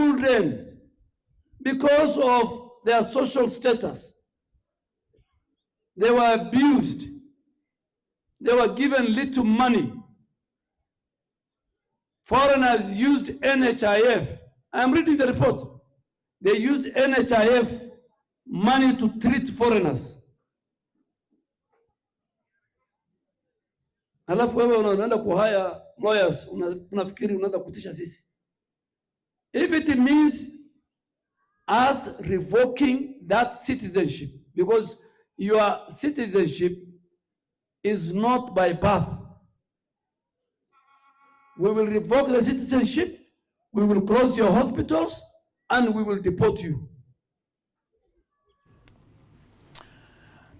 Children, because of their social status, they were abused. They were given little money. Foreigners used NHIF. I'm reading the report. They used NHIF money to treat foreigners. Alafu wewe unaenda kuhire lawyers, unafikiri unaenda kutisha sisi. If it means us revoking that citizenship, because your citizenship is not by birth. We will revoke the citizenship, we will close your hospitals, and we will deport you.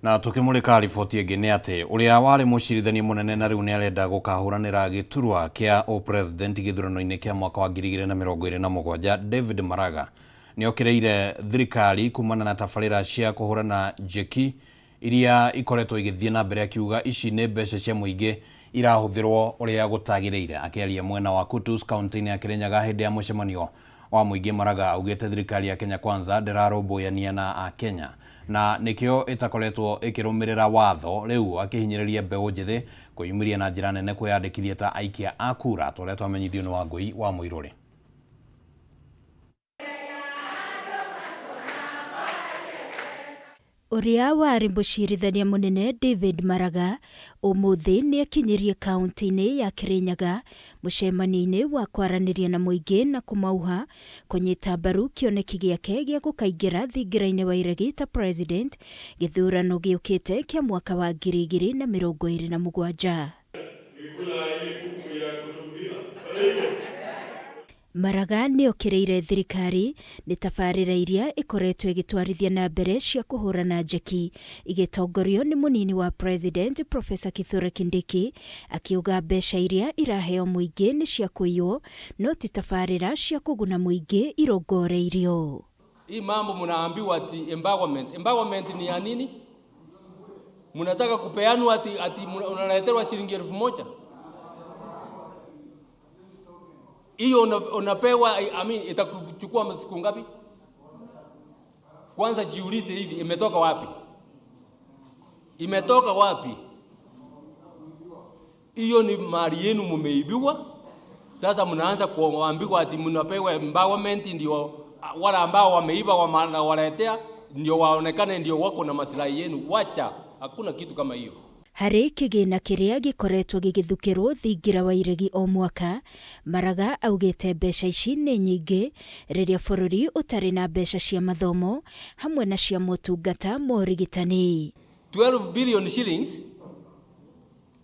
Na tukimulika riboti ĩngĩ nĩ atĩ ũrĩa warĩ mũcirithania mũnene na rĩu nĩ arenda gũkahũranĩra gĩturwa kĩa ũpresident gĩthurano-inĩ kĩa mwaka wa 2027 David Maraga nĩ okĩrĩire thirikari kumana na tabarĩra cia kũhũrana njeki iria ikoretwo igĩthiĩ na mbere akiuga ici nĩ mbeca cia mũingĩ irahũthĩrwo ũrĩa gũtagĩrĩire. Akĩaria mwena wa Kutus kaunti-inĩ ya Kirinyaga hĩndĩ ya mũcemanio wa mũingĩ, Maraga augĩte thirikari ya Kenya Kwanza ndĩrarũmbũyania na akenya na nĩkĩo ĩtakoretwo ĩkĩrũmĩrĩra watho, rĩu akĩhinyĩrĩria mbeũ njĩthĩ kwĩyumĩria na njĩra nene kwĩyandĩkithia ta aikia a kura ta ũrĩa twamenyithio nĩ Wangũi wa Mũirũrĩ. Ũrĩa warĩ mũcirithania mũnene David Maraga ũmũthĩ nĩ akinyirie kaunti-inĩ ya Kirinyaga mũcemanio-inĩ wa kwaranĩria na mũingĩ na kũmauha kũnyita mbaru kĩoneki gĩake gĩa gũkaingĩra thingira-inĩ wa iregi ta president gĩthurano gĩũkĩte kĩa mwaka wa 2027. Maraga nĩ okĩrĩire thirikari nĩ tabarĩra iria ĩkoretwo ĩgĩtwarithia na mbere cia kũhũrana njeki igĩtongorio nĩ mũnini wa president Professor Kithure Kindiki, akiuga mbeca iria iraheo mũingĩ nĩ cia kũiywo no ti tabarĩra cia kũguna mũingĩ irongoreirio. Hii mambo mnaambiwa ati empowerment. Empowerment ni ya nini? Mnataka kupeanwa ati unaletewa shilingi 1000. Hiyo unapewa, I mean, itakuchukua siku ngapi? Kwanza jiulize hivi, imetoka wapi? Imetoka wapi? Hiyo ni mali yenu mumeibiwa. Sasa mnaanza kuambiwa ati mnapewa empowerment, ndio wale ambao wameiba wanawaletea ndio waonekane ndio wako na maslahi yenu. Wacha, hakuna kitu kama hiyo. Harĩ kĩgĩna kĩrĩa gĩkoretwo gĩgĩthukĩrwo thingira wa iregi o mwaka, Maraga augĩte mbeca ici nĩ nyingĩ rĩrĩa bũrũri ũtarĩ na mbeca cia mathomo hamwe na cia motungata ma ũrigitani. 12 billion shillings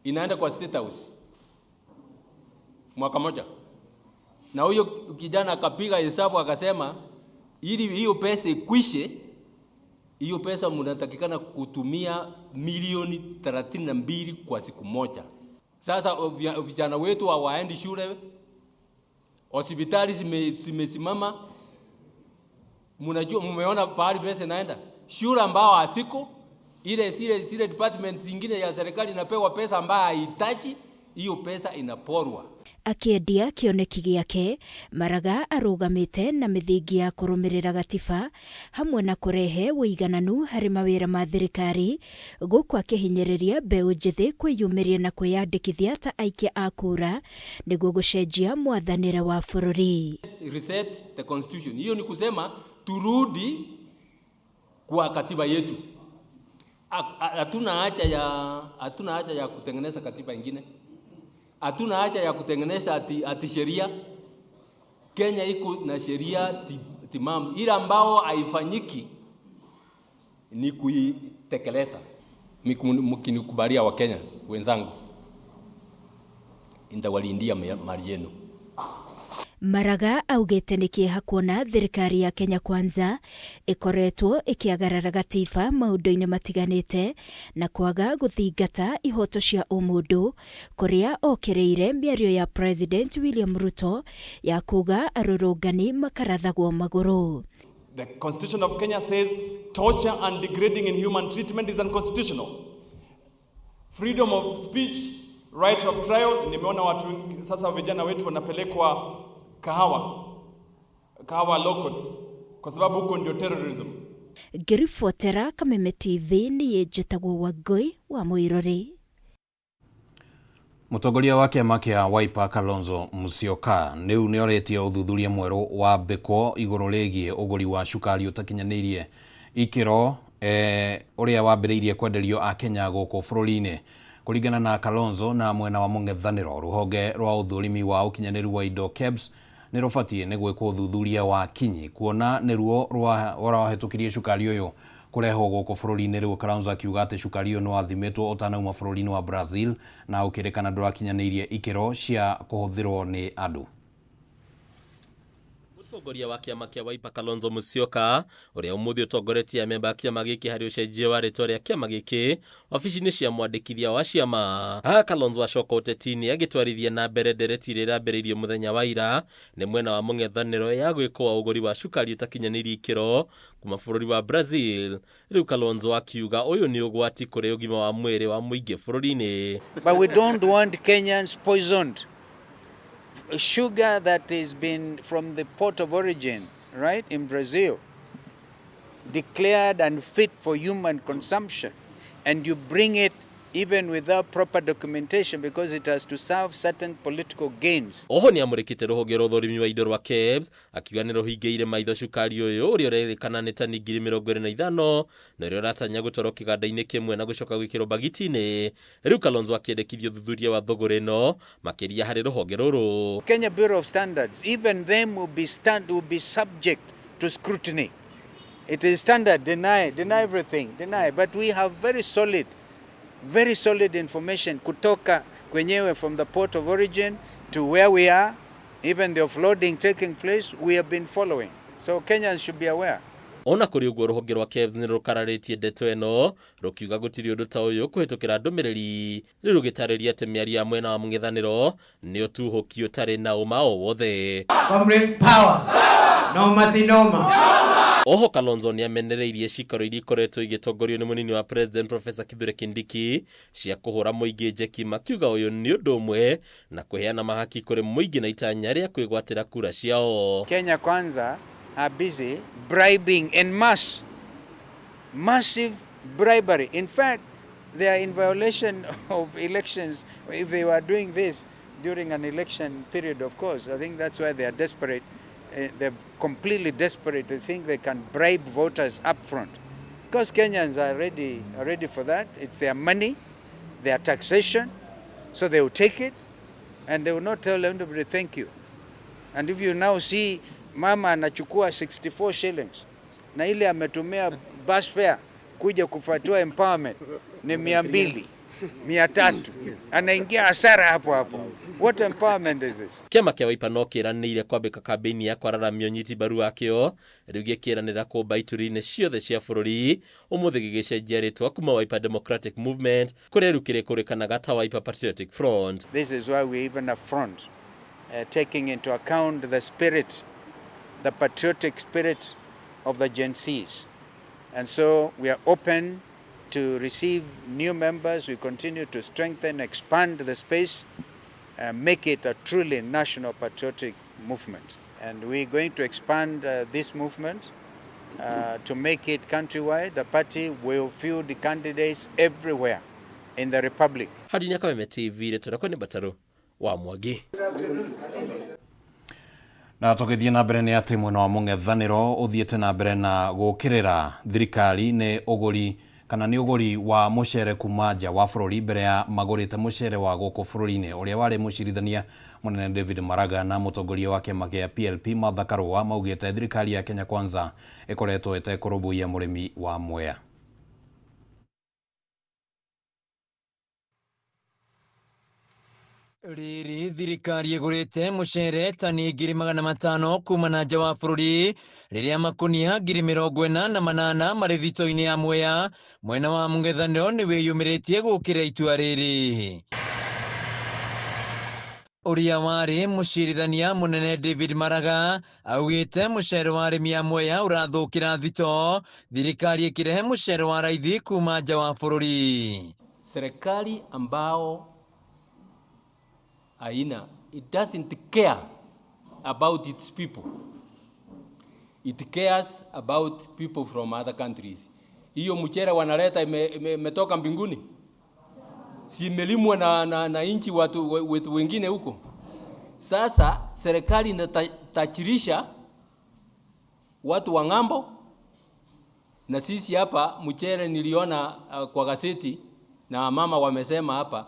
inaenda kwa State House mwaka moja, na huyo kijana akapiga hesabu akasema ili hiyo pesa ikwishe, hiyo pesa mnatakikana kutumia milioni 32 kwa siku moja. Sasa vijana wetu hawaendi shule, hospitali zimesimama. Mnajua, mmeona pahali pesa inaenda. Shule ambao hasiko, ile zile departments zingine ya serikali inapewa pesa ambayo haihitaji, hiyo pesa inaporwa. Akĩendia kĩoneki gĩake, Maraga arũgamĩte na mĩthingi ya kũrũmĩrĩra gatiba hamwe na kũrehe ũigananu harĩ mawĩra ma thirikari, gũkũ akĩhinyĩrĩria mbeũ njĩthĩ kwĩyumĩria na kwĩyandĩkithia ta aikia a kura nĩguo gũcenjia mwathanĩre wa bũrũri. Reset the constitution. Hiyo ni kusema turudi kwa katiba yetu. Hatuna haja ya kutengeneza katiba ingine. Hatuna haja ya kutengeneza ati sheria. Kenya iko na sheria timamu. Ila ambao haifanyiki ni kuitekeleza. Mkinikubalia wa Kenya wenzangu, nitawalindia mali yenu. Maraga augĩte nĩ kĩeha kuona thirikari ya Kenya Kwanza ĩkoretwo ĩkĩagarara gatiba maũndũ-inĩ matiganĩte na kwaga gũthingata ihoto cia ũmũndũ, kũrĩa okĩrĩire mĩario ya President William Ruto ya kuga arũrũngani makarathagwo magũrũ. The Constitution of Kenya says torture and degrading inhuman treatment is unconstitutional. Freedom of speech, right of trial. Nimeona watu wengi sasa vijana wetu wanapelekwa Kahawa. Kahawa Law Courts, kwa sababu huko ndio terrorism. Ngĩribotera Kameme TV niĩ njĩtagwo Wangũi wa Mũirũrĩ. Mũtongoria wa kĩama kĩa Wiper Kalonzo Musyoka rĩu nĩorĩtie ũthuthuria mwerũ wambĩkwo igũrũ rĩgiĩ ũgũri wa cukari ũtakinyanĩirie ikĩro ũrĩa wambĩrĩirie kwenderio akenya gũkũ bũrũri-inĩ. Kũringana na Kalonzo na mwena wa mũng'ethanĩro, rũhonge rwa ũthũrimi wa ũkinyanĩru wa indo KEBS nĩ rũbatiĩ nĩ gwĩkwo ũthuthuria wa kinyi kuona nĩruo rwahĩtũkirie cukari ũyũ kũrehwo gũkũ bũrũri-inĩ. Rĩu Kalonzo akiuga atĩ cukari ũyũ nĩ wathimĩtwo ũtanauma bũrũri-inĩ wa Brazil na ũkĩrĩkana ndũrakinyanĩirie ikĩro cia kũhũthĩrwo nĩ andũ. Mũtongoria wa kĩama kĩa Wiper Kalonzo Musyoka ũrĩa ũmũthĩ ũtongoretie amemba a kĩama gĩkĩ harĩ ũcenjia wa rĩtwa rĩa kĩama gĩkĩ wabici-inĩ cia mwandĩkithia wa ciama. Haha Kalonzo acoka ũteti-inĩ agĩtwarithia na mbere ndereti ĩrĩa ĩrambĩrĩirio mũthenya wa ira nĩ mwena wa mũng'ethanĩro ya gwĩkwo ũgũri wa cukari ũtakinyanĩirie ikĩro kuma bũrũri wa Brazil. Rĩu Kalonzo akiuga ũyũ nĩ ũgwati kũrĩ ũgima wa mwĩrĩ wa mũingĩ bũrũri-inĩ. But we don't want Kenyans poisoned. Sugar that has been from the port of origin, right, in Brazil, declared unfit for human consumption, and you bring it even without proper documentation because it has to serve certain political gains. Oho nĩ amũrĩkĩte rũhonge rwa ũthũrimi wa indo rwa KEBS akiuga nĩ rũhingĩire maitho cukari ũyũ ũrĩa ũrerĩkana nĩ tani 25,000 na ũrĩa ũratanya gũtwarwo kĩganda-inĩ kĩmwe na gũcoka gwĩkĩrwo bagiti-inĩ. Rĩu Kalonzo akĩendekithia ũthuthuria wa thũgũrĩ ĩno makĩria harĩ rũhonge rũrũ. Kenya Bureau of Standards, even them will be subject to scrutiny. It is standard, deny everything, deny. But we have very solid information kutoka kwenyewe from the port of origin to where we are, even the offloading taking place, we have been following. So Kenyans should be aware. Ona kũrĩ ũguo rũhonge rwa KEBS nĩ rũkararĩtie ndeto ĩno rũkiuga gũtirĩ ũndũ ta ũyũ kũhĩtũkĩra ndũmĩrĩri. Rĩu rũgĩtarĩria atĩ mĩario ya mwena wa mũng'ethanĩro nĩ ũtuhũki ũtarĩ na ũma o wothe. Comrades power. Noma si noma. Oho Kalonzo nĩ amenereirie cikaro iria ikoretwo igĩtongorio nĩ mũnini wa President Professor Kithure Kindiki cia kũhũra mũingĩ njeki, makiuga ũyũ nĩ ũndũ ũmwe na kũheana mahaki kũrĩ mũingĩ na itanya rĩa kwĩgwatĩra kura ciao. Kenya Kwanza are busy bribing en masse, massive bribery. In fact, they are in violation of elections. If they were doing this during an election period, of course, I think that's why they are desperate. They're completely desperate. They think they can bribe voters up front. Because Kenyans are ready for that. It's their money, their taxation, so they will take it and they will not tell anybody thank you. And if you now see mama anachukua 64 shillings na ile ametumia bus fare kuja kufuatua empowerment ni 200, 300, anaingia hasara hapo hapo. What empowerment is this? Kĩama kĩa Wiper no kĩranĩire kwambĩka kambĩini ya kwararamia ũnyiti mbaru wakĩo rĩu gĩkĩranĩra kũmba ituri-inĩ ciothe cia bũrũri ũmũthĩ gĩgĩcenjia rĩtwa kuma Wiper Democratic Movement kũrĩa rĩu kĩrĩkũrĩkanaga ta Wiper Patriotic Front. This is why we even a front, taking into account the spirit, the patriotic spirit of the Gen Zs. And so we are open to receive new members. We continue to strengthen, expand the space, make it a truly national patriotic movement. And we're going to expand this movement to make it countrywide. The party will field the candidates everywhere in the Republic. Hadi Kameme TV, rĩtwa rĩakwa nĩ Mbatarũ wa Mwangi. Na tũgĩthiĩ na mbere nĩ atĩ mwena wa mũng'ethanĩro ũthiĩte na mbere na gũkĩrĩra thirikari nĩ ũgũri kana nĩ ũgũri wa mũcere kuma nja wa bũrũri mbere ya magũrĩte mũcere wa gũkũ bũrũri-inĩ. Ũrĩa warĩ mũcirithania mũnene David Maraga na mũtongoria wa kĩama kĩa PLP Martha Karua maugĩte thirikari ya Kenya Kwanza ĩkoretwo ĩtekũrũmbũiya mũrĩmi wa Mwea. Rĩrĩ thirikari ĩgũrĩte mũcere tani 500,000 kuma na nja wa bũrũri rĩrĩa makunia 48,000 marĩ thito-inĩ ya Mwea. Mwena wa mũng'ethanĩro nĩ wĩyumĩrĩtie gũkĩra itua rĩrĩ. Ũrĩa warĩ mũcirithania mũnene David Maraga augĩte mũcere wa arĩmi a Mwea ũrathũkĩra thito, thirikari ĩkĩrehe mũcere wa raithi kuma nja wa bũrũri. Serikali ambao haina, it doesn't care about its people. It cares about people from other countries. Hiyo mchele wanaleta imetoka mbinguni? Si imelimwa na nchi watu wetu wengine huko. Sasa serikali inatajirisha watu wa ng'ambo, na sisi hapa mchele niliona kwa gazeti na mama wamesema hapa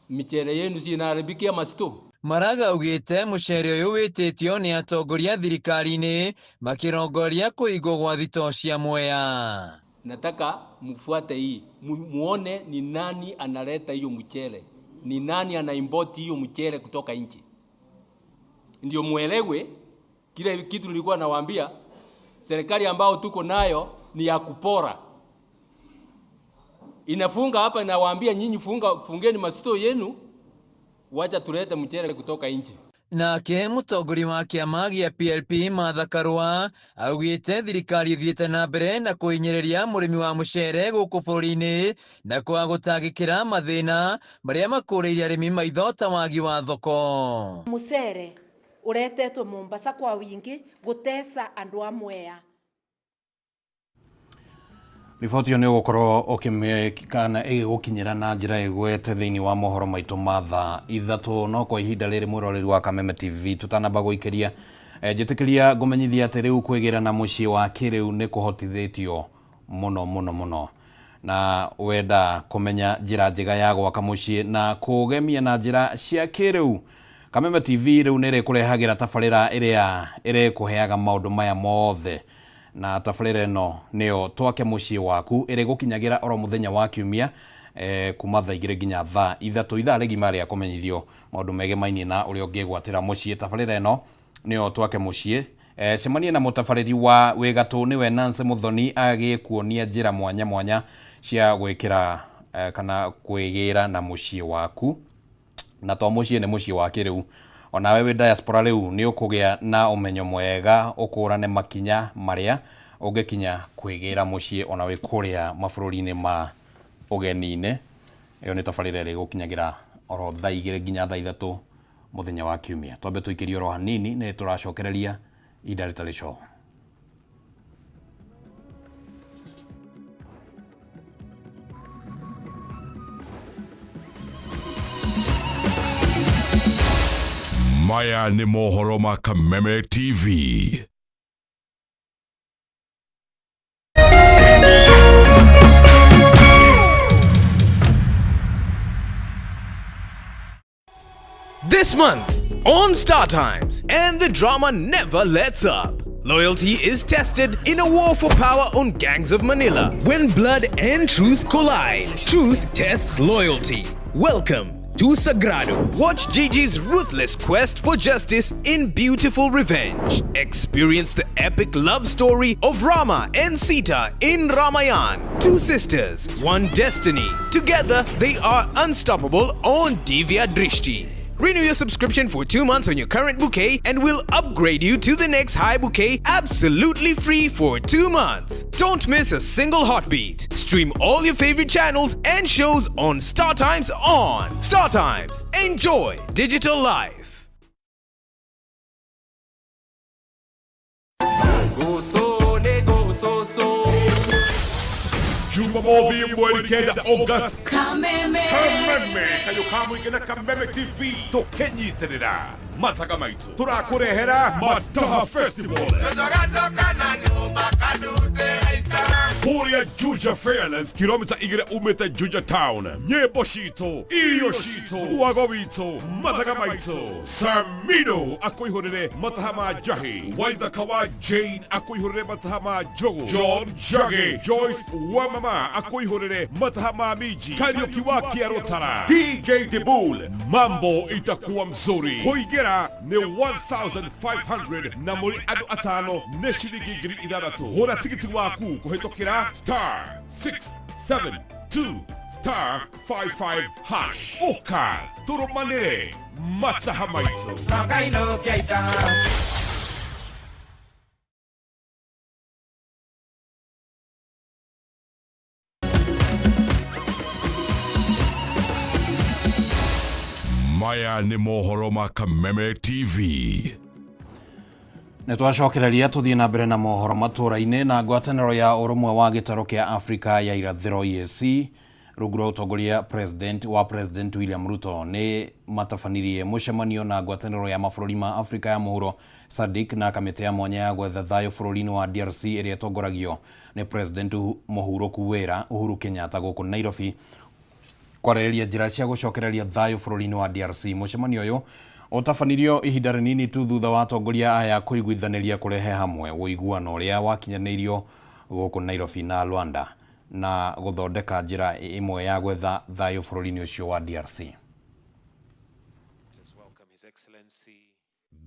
michele yenu si inaharibikia masito. Maraga augĩte mũcere ũyũ wĩtĩtio nĩ atongoria thirikari-inĩ makĩrongoria kũigwo gwa thitoo cia Mwea. Nataka mfuate hii, muone ni nani analeta hiyo mchele, ni nani anaimport hiyo mchele kutoka nje, ndio muelewe kile kitu nilikuwa nawaambia. Serikali ambao tuko nayo ni ya kupora. Inafunga hapa, nawaambia nyinyi fungeni masito yenu, wacha tulete mchele kutoka nje. Nake mũtongoria wa kĩama gĩa PLP Martha Karua augĩte thirikari ĩthiĩte na mbere na kũhinyĩrĩria mũrĩmi wa mũcere gũkũ bũrũri-inĩ na kwaga gũtangĩkĩra mathĩna marĩa makũrĩire arĩmi maitho ta wagi wa thoko. Mũcere ũretetwo Mombasa kwa wingi gũteca andũ a Mwea. Riboti ĩyo nĩ ũgũkorwo ũkĩmĩkana ĩgĩgũkinyĩra na njĩra ĩgwete thĩinĩ wa mohoro maitũ ma thaa 3. No kwa ihinda rĩrĩ mwĩroreri wa Kameme TV tũtanamba gũikĩria njĩtĩkĩria ngũmenyithia atĩ rĩu kwĩgĩra na mũciĩ wa kĩrĩu nĩ kũhotithĩtio mũno mũno mũno, na wenda kũmenya njĩra njega ya gwaka mũciĩ na kũgemia na njĩra cia kĩrĩu, Kameme TV rĩu nĩ ĩrĩkũrehagĩra tabarĩra ĩrĩa ĩrĩkũheaga maũndũ maya mothe, na tabarĩra ĩno nĩyo Twake Mũciĩ Waku ĩrĩgũkinyagĩra oro mũthenya wa kiumia kuma thaa 2 nginya thaa 3, ithaa rĩgima rĩa kũmenyithio maũndũ megemainie na ũrĩa ũngĩgwatĩra mũciĩ. Tabarĩra ĩno nĩyo Twake Mũciĩ. Cemania na mũtabarĩri wa wĩgatũ nĩwe Nancy Muthoni agĩkuonia njĩra mwanya mwanya cia gwĩkĩra kana kwĩgĩra na mũciĩ waku, na to mũciĩ nĩ mũciĩ wa kĩrĩu. Onawe wĩ diaspora rĩu nĩ ũkũgĩa na ũmenyo mwega ũkũrane makinya marĩa ũngĩkinya kwĩgĩra mũciĩ ona wĩ kũrĩa mabũrũri-inĩ ma ũgeni-inĩ. Ĩyo nĩ tabarĩra ĩrĩa ĩgũkinyagĩra oro thaa 2 nginya thaa 3 mũthenya wa kiumia. Twambe tũikĩrie oro hanini nĩ tũracokereria ihinda rĩtarĩ coho. Maya ni mohoro ma Kameme TV. This month on Star Times, and the drama never lets up. Loyalty is tested in a war for power on Gangs of Manila. When blood and truth collide, truth tests loyalty. Welcome to Sagrado. Watch Gigi's ruthless quest for justice in Beautiful Revenge. Experience the epic love story of Rama and Sita in Ramayan. Two sisters, one destiny. Together, they are unstoppable on Divya Drishti. Renew your subscription for 2 months on your current bouquet and we'll upgrade you to the next high bouquet absolutely free for 2 months. Don't miss a single heartbeat. Stream all your favorite channels and shows on Star Times On. Star Times. Enjoy digital life. Jumamothi mweri 9 August. Kameme. Kameme kayo kamwige na Kameme TV tukinyitirira mathaga maitu turakurehera Mataha Festival kuria Juja Fairlands, kilomita 2 umite Juja Town. Nyimbo citũ, irio citũ, wago witũ, mathaga maitũ. Samino akwĩihũrĩre mataha ma njahi, Waithaka wa Jane akwĩihũrĩre mataha ma njogu, John Njagi, Joyce wa mama akwĩihũrĩre mataha ma minji, Kariuki wa Kĩarũtara, DJ Dibul. Mambo itakuwa mzuri. Kũingĩra nĩ 1500 na mũrĩ andũ atano nĩ ciringi 6000. Gũra tigiti waku kũhĩtũkĩra star 672 star 55 hash. Ũka tũrũmanĩre mataha maitũ. Maya ni mohoro ma Kameme TV. Nĩ twacokereria tũthiĩ na mbere na mohoro matũra-inĩ na ngwatanĩro ya ũrũmwe wa gĩtarũ kĩa Afrika ya irathĩro EAC rungu rwa ũtongoria president wa President William Ruto nĩ matabanirie mũcemanio na ngwatanĩro ya mabũrũri ma Afrika ya mũhuro SADC na kamĩtĩ ya mwanya ya gwetha thayũ bũrũri-inĩ wa DRC ĩrĩa ĩtongoragio nĩ President mũhurũku wĩra Uhuru Kenyatta gũkũ Nairobi kwarĩrĩria njĩra cia gũcokereria thayũ bũrũri-inĩ wa DRC. Mũcemanio ũyũ ũtabanirio ihinda rĩnini tu thutha wa atongoria aya kũiguithanĩria kũrehe hamwe ũiguano ũrĩa wakinyanĩirio gũkũ Nairobi na Luanda na gũthondeka njĩra ĩmwe ya gwetha thayũ bũrũri-inĩ ũcio wa DRC.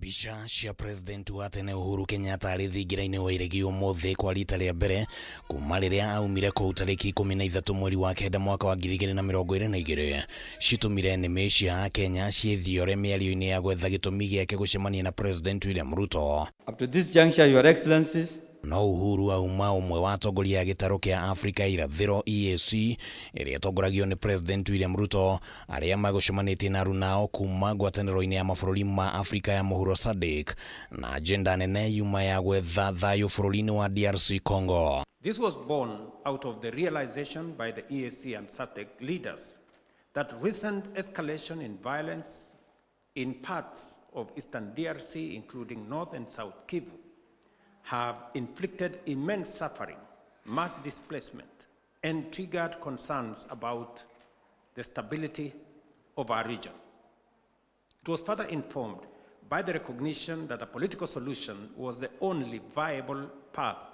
Mbica cia President wa tene Uhuru Kenyatta arĩ thingira-inĩ wa iregi ũmũthĩ kwa rita rĩa mbere kuma rĩrĩa aumire kũu tarĩki 13 mweri wa kenda mwaka wa 2022 citũmire nĩmĩ cia Akenya ciĩthiore mĩario-inĩ ya gwetha gĩtũmi gĩake gũcemania na President William Ruto. Up to this juncture, Your Excellencies, No Uhuru auma ũmwe wa atongoria a gĩtarũ kĩa Afrika irathĩro EAC ĩrĩa ĩtongoragio nĩ President William Ruto arĩa magũcemanĩtie na arunao kuma ngwatanĩro-inĩ ya mabũrũri ma Afrika ya mũhuro SADC na agenda nene yuma ya gwetha thayũ bũrũri-inĩ wa DRC Congo. This was born out of the realization by the EAC and SADC leaders that recent escalation in violence in parts of eastern DRC, including North and South Kivu, have inflicted immense suffering, mass displacement, and triggered concerns about the stability of our region. It was further informed by the recognition that a political solution was the only viable path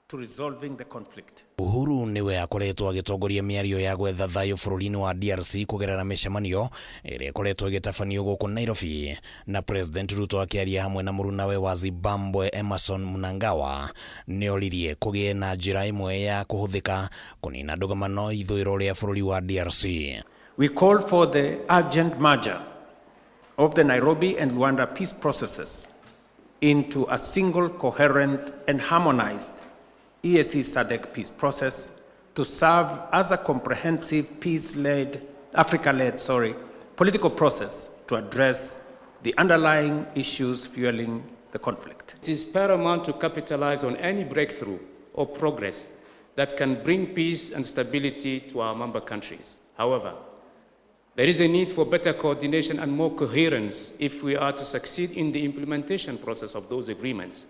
to resolving the conflict. Uhuru niwe akoretwo agĩtongoria mĩario ya gwetha thayũ bũrũri-inĩ wa DRC kũgerera mĩcemanio ĩrĩa ĩkoretwo ĩgĩtabanio gũkũ Nairobi na President Ruto akĩaria hamwe na mũrunawe wa Zimbabwe Emmerson Mnangagwa nĩoririe kũgĩe na njĩra ĩmwe ya kũhũthĩka kũnina ndũgamano ithũĩro rĩa bũrũri wa DRC. We call for the urgent merger of the Nairobi and Luanda peace processes into a single coherent and harmonized EAC SADC peace process to serve as a comprehensive peace-led, Africa-led, sorry, political process to address the underlying issues fueling the conflict. It is paramount to capitalize on any breakthrough or progress that can bring peace and stability to our member countries. However, there is a need for better coordination and more coherence if we are to succeed in the implementation process of those agreements.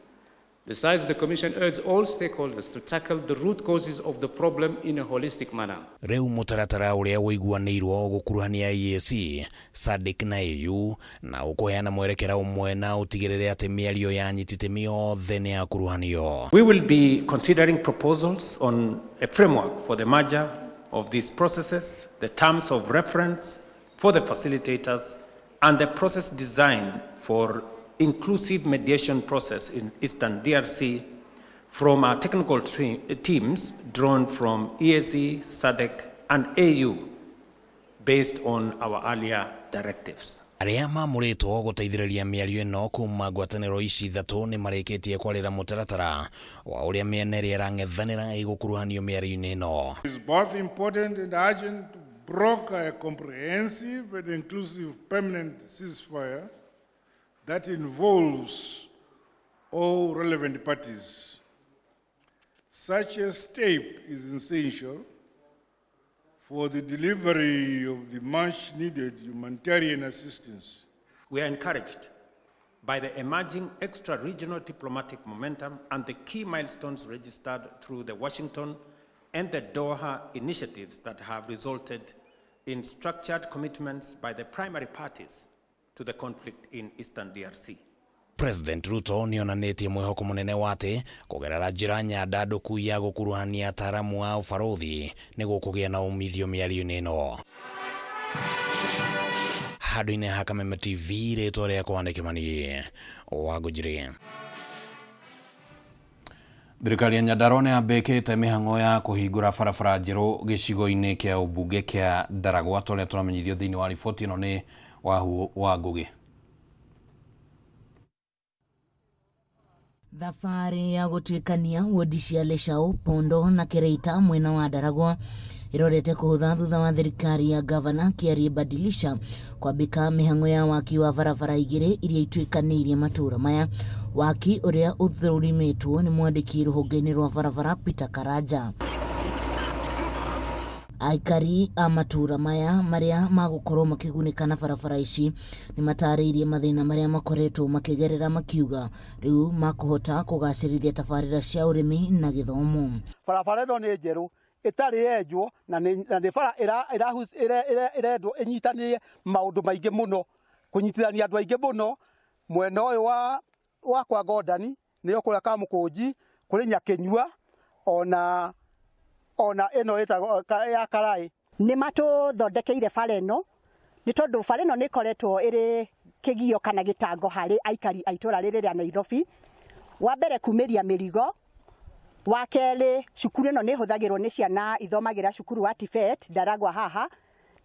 Besides, the Commission urges all stakeholders to tackle the root causes of the problem in a holistic manner. Rĩu mũtaratara ũrĩa ũiguanĩirwo ũgũkuruhania EAC, SADC na AU na ũkũheana mwerekera ũmwe na ũtigĩrĩre atĩ mĩario ya anyiti itemi othe nĩ yakuruhanio. We will be considering proposals on a framework for the merger of these processes, the terms of reference for the facilitators, and the process design for inclusive mediation process in Eastern DRC from our technical teams drawn from EAC, SADC, and AU based on our earlier directives. Arĩa mamũrĩtwo gũteithĩrĩria mĩario ĩno kuma ngwatanĩro ici ithatũ nĩ marĩkĩtie kwarĩra mũtaratara wa ũrĩa mĩena ĩrĩa ĩrang'ethanĩra ĩgũkuruhanio mĩario-inĩ ĩno. It is both important and urgent to broker a comprehensive and inclusive permanent ceasefire that involves all relevant parties. Such a step is essential for the delivery of the much needed humanitarian assistance. We are encouraged by the emerging extra-regional diplomatic momentum and the key milestones registered through the Washington and the Doha initiatives that have resulted in structured commitments by the primary parties to the conflict in Eastern DRC. President Ruto nĩonanĩtie mwĩhoko mũnene wa atĩ kũgerera njĩra nyandandũku ya gũkuruhania ataaramu a ũbarũthi nĩ gũkũgĩa na umithio mĩario-inĩ ĩno. Handũ-inĩ ha Kameme TV rĩtwa rĩakwa nĩ Kĩmani wa Ngũnjiri. Thirikari ya Nyandarua nĩ yambĩkĩte mĩhang'o ya kũhingũra barabara njerũ gĩcigo-inĩ kĩa ũmbunge kĩa Ndaragwa ta ũrĩa tũramenyithio thĩinĩ wa riboti ĩno nĩ Wahu wa Ngũgĩ. Thabarĩ ya gũtuĩkania wodi cia Leshau, Pondo na Kereita mwena wa Ndaragwa Ĩrorete kũhũtha thutha wa thirikari ya gavana Kiarie Badilisha kwambĩka mĩhang'o ya waki wa barabara igĩrĩ iria ituĩkanĩirie matũra maya. Waki ũrĩa ũthũrimĩtwo nĩ mwandĩki rũhonge-inĩ rwa barabara Peter Karanja. Aikari a matũra maya marĩa magũkorwo makĩgunĩka na barabara ici nĩ matarĩirie mathĩna marĩa makoretwo makĩgerera makiuga rĩu makũhota kũgacĩrithia tabarĩra cia ũrĩmi na gĩthomo. Barabara ĩno nĩ njerũ ĩtarĩ yenjwo na nĩ bara ĩrendwo ĩnyitanie maũndũ maingĩ mũno, kũnyitithania andũ aingĩ mũno mwena ũyũ wa kwa Ngondani nĩyo kũrĩa Kamũkũnji, kũrĩ Nyakĩnyua ona ĩno ĩtagwo ya Karaĩ. Nĩ matũthondekeire bara ĩno nĩ tondũ bara ĩno nĩ ĩkoretwo ĩrĩ kĩgio kana gĩtango harĩ aikari a itũra rĩrĩ rĩa Nairobi. Wa mbere kumĩria mĩrigo, wa kerĩ cukuru ĩno nĩ ĩhũthagĩrwo nĩ ciana ithomagĩra cukuru wa TVET Ndaragwa haha,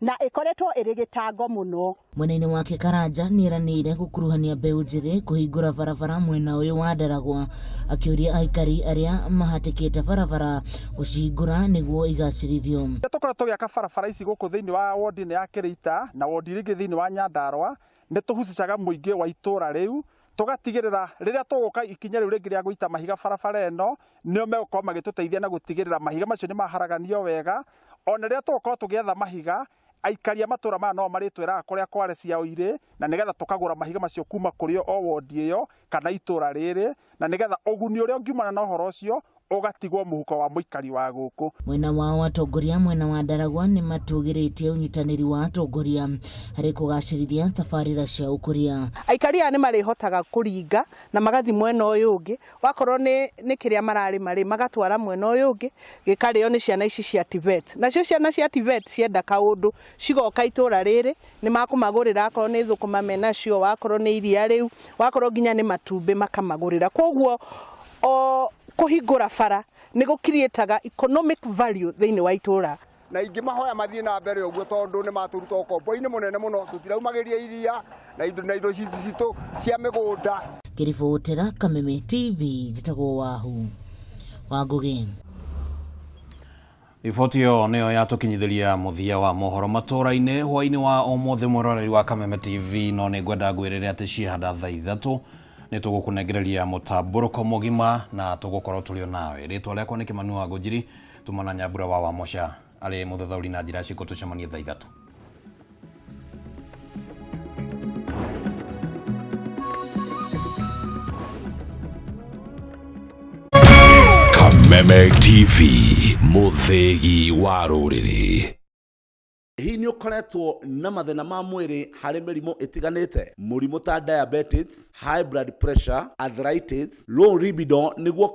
na ĩkoretwo ĩrĩ gĩtango mũno. Mwena-inĩ wake Karanja nĩeranĩire gũkuruhania mbeũ njĩthĩ kũhingũra barabara mwena ũyũ wa Ndaragwa, akĩũria aikari arĩa mahatĩkĩte barabara gũcihingũra nĩguo igacĩrithio. Tũkoretwo tũgĩaka barabara ici gũkũ thĩinĩ wa wodi ĩno ya Kĩrĩita na wodi iria ingĩ thĩinĩ wa Nyandarua, nĩ tũhucicaga mũingĩ wa itũra rĩu, tũgatigĩrĩra rĩrĩa tũgũka ikinya rĩu rĩngĩ rĩa gũita mahiga barabara ĩno, nĩo megũkorwo magĩtũteithia na gũtigĩrĩra mahiga macio nĩ maharaganio wega. Ona rĩrĩa tũgũkorwo tũgĩetha mahiga, aikari a matũra maya no marĩtwĩraga kũrĩa kware ciao irĩ, na nĩgetha tũkagũra mahiga macio kuma kũrĩ o wodi ĩyo kana itũra rĩrĩ, na nĩgetha ũguni ũrĩa ũngiumana na ũhoro ũcio ũgatigwo mũhuko wa mũikari wa gũkũ. Mwena wao atongoria mwena wa Ndaragwa nĩ matũgĩrĩtie ũnyitanĩri wa atongoria harĩ kũgacĩrithia tabarĩra cia ũkũria. Aikari aya nĩ marĩhotaga kũringa na magathi mwena ũyũ ũngĩ, wakorwo nĩ kĩrĩa mararĩma rĩ magatwara mwena ũyũ ũngĩ gĩkarĩo nĩ ciana ici cia TVET. Nacio ciana cia TVET cienda kaũndũ cigoka itũra rĩrĩ nĩ makũmagũrĩra, akorwo nĩ thũkũma menacio, wakorwo nĩ iria rĩu, wakorwo nginya nĩ matumbĩ makamagũrĩra. Koguo o kũhingũra bara nĩ gũkiriĩtaga economic value thĩinĩ wa itũra. Na ingĩ mahoya mathiĩ na mbere ũguo tondũ nĩ matũruta ũkombo-inĩ mũnene mũno, tũtiraumagĩria iria na indo citũ cia mĩgũnda. Ngĩribotera Kameme TV njĩtagwo Wahu wa Ngũgĩ. Riboti ĩyo nĩyo yatũkinyithĩria mũthia wa mohoro matũra-inĩ hwaĩ-inĩ wa ũmũthĩ mwĩroreri wa Kameme TV, no nĩ ngwenda ngwĩrĩre atĩ ciehanda thaa 3 nĩ tũgũkũnengereria mũtambũrũko mũgima na tũgũkorwo tũrĩ o nawe. Rĩtwa rĩakwa nĩ Kĩmani wa Ngũnjiri, tumana Nyambura wa Wamũca arĩ mũthathaũri na njĩra ciĩko, tũcemanie thaa 3. Kameme TV, mũthĩgi wa rũrĩrĩ. Hihi nĩ ũkoretwo na mathĩna ma mwĩrĩ harĩ mĩrimũ ĩtiganĩte? Mũrimũ ta diabetes, high blood pressure, arthritis, low libido nĩguo